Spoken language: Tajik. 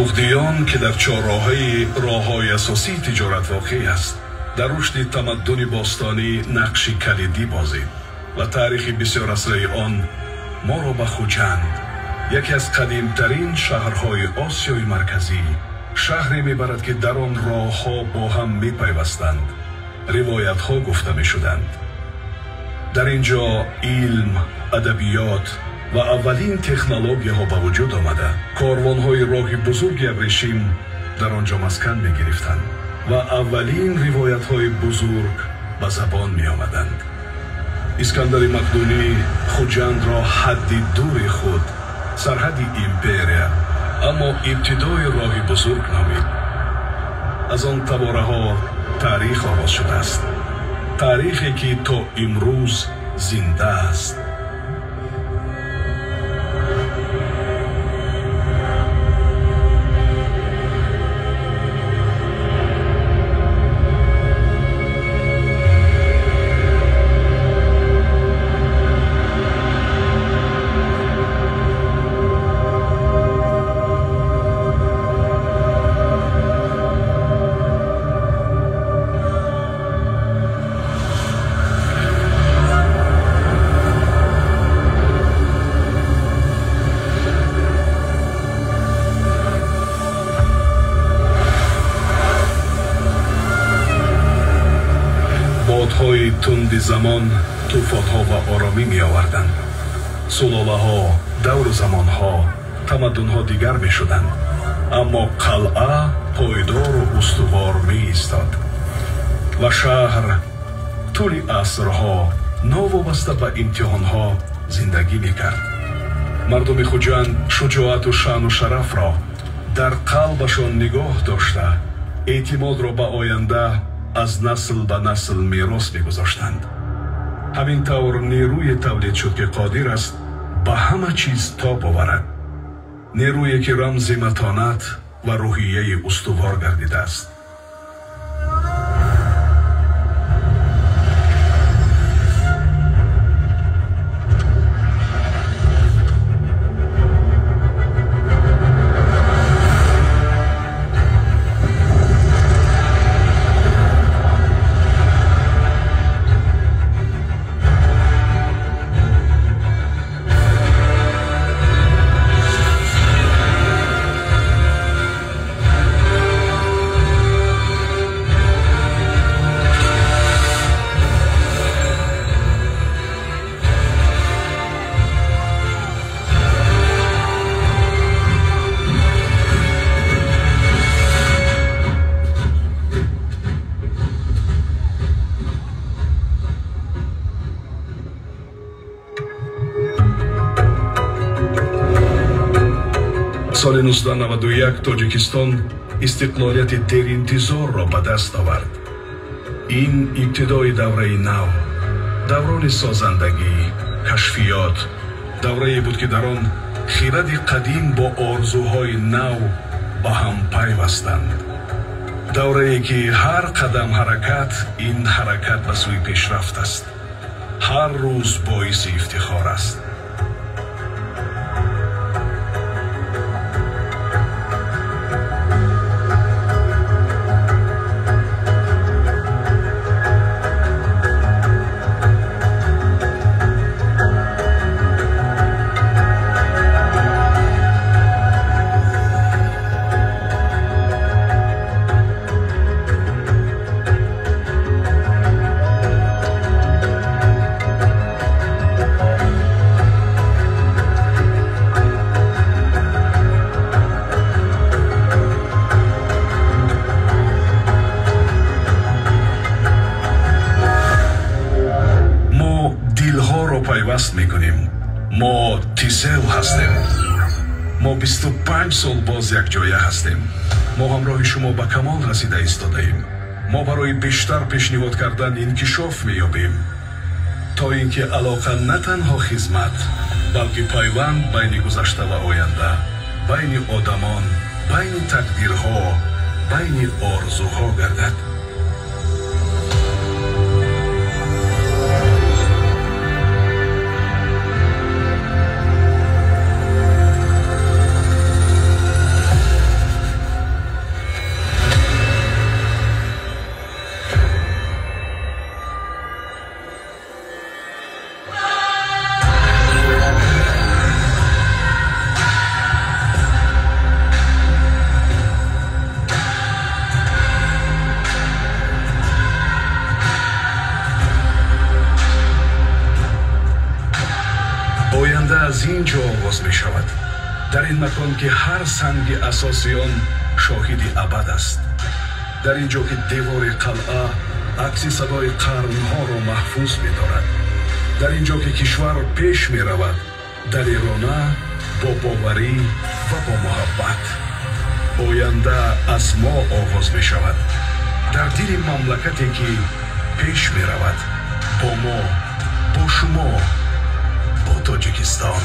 Суғдиён, ки дар чорроҳаи роҳҳои асосии тиҷорат воқеъ аст, дар рушди тамаддуни бостонӣ нақши калидӣ бозид ва таърихи бисёрасраи он моро ба Хуҷанд, яке аз қадимтарин шаҳрҳои Осиёи Марказӣ, шаҳре мебарад, ки дар он роҳҳо бо ҳам мепайвастанд, ривоятҳо гуфта мешуданд. Дар ин ҷо илм, адабиёт ва аввалин технологияҳо ба вуҷуд омада, корвонҳои роҳи бузурги абрешим дар он ҷо маскан мегирифтанд ва аввалин ривоятҳои бузург ба забон меомаданд. Искандари Мақдунӣ Хуҷандро ҳадди дури худ, сарҳади империя, аммо ибтидои роҳи бузург номид. Аз он табораҳо таърих оғоз шудааст, таърихе ки то имрӯз зинда аст. Бодҳои тунди замон тӯфонҳо ва оромӣ меоварданд. Сулолаҳо, давру замонҳо, тамаддунҳо дигар мешуданд, аммо қалъа пойдору устувор меистод ва шаҳр тӯли асрҳо новобаста ба имтиҳонҳо зиндагӣ мекард. Мардуми Хуҷанд шуҷоату шаъну шарафро дар қалбашон нигоҳ дошта, эътимодро ба оянда аз насл ба насл мерос мегузоштанд. Ҳамин тавр нерӯе тавлид шуд, ки қодир аст ба ҳама чиз тоб оварад, нерӯе ки рамзи матонат ва рӯҳияи устувор гардидааст. Соли 1991 Тоҷикистон истиқлолияти деринтизорро ба даст овард. Ин ибтидои давраи нав, даврони созандагӣ, кашфиёт, даврае буд, ки дар он хиради қадим бо орзуҳои нав ба ҳам пайвастанд. Даврае ки ҳар қадам ҳаракат, ин ҳаракат ба сӯи пешрафт аст, ҳар рӯз боиси ифтихор аст. Пайваст мекунем. Мо Тисел ҳастем. Мо 25 сол боз якҷоя ҳастем. Мо ҳамроҳи шумо ба камол расида истодаем. Мо барои бештар пешниҳод кардан инкишоф меёбем, то ин ки алоқа на танҳо хизмат, балки пайванд байни гузашта ва оянда, байни одамон, байни тақдирҳо, байни орзуҳо гардад. ин ҷо оғоз мешавад, дар ин макон, ки ҳар санги асоси он шоҳиди абад аст, дар ин ҷо, ки девори қалъа акси садои қарнҳоро маҳфуз медорад, дар ин ҷо, ки кишвар пеш меравад далерона, бо боварӣ ва бо муҳаббат. Оянда аз мо оғоз мешавад, дар дили мамлакате, ки пеш меравад, бо мо, бо шумо, бо Тоҷикистон.